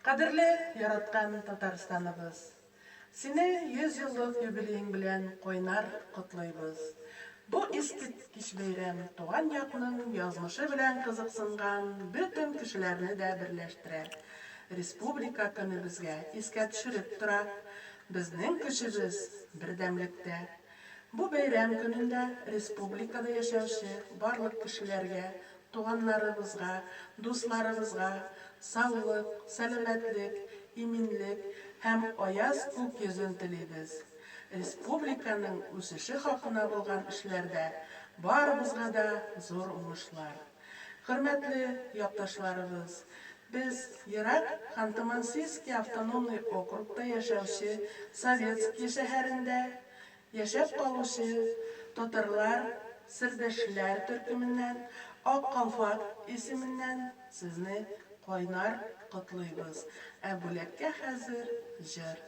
Кадерле, яраткан Татарстаныбыз! Сине 100 еллык юбилеең белән кайнар котлыйбыз. Бу искиткеч бәйрәм туган якның язмышы белән кызыксынган бөтен кешеләрне дә берләштерә. Республика көне безгә искә төшереп тора, безнең көчебез, бердәмлектә. Бу бәйрәм көнендә республикада яшәүче барлык кешеләргә, туганнарыбызга, дусларыбызга саулык, сәламәтлек, иминлек һәм аяз күк йөзен телибез. Республиканың үсеше хакына булган эшләрдә барыбызга да зур уңышлар. Хөрмәтле якташларыбыз, без ерак Ханты-Мансийский автономный округта яшәүче Советский шәһәрендә яшәп калучы татарлар Сердәшләр төркеменнән Ак калфак исеменнән сезне кайнар котлыйбыз. Ә бүләккә хәзер җыр.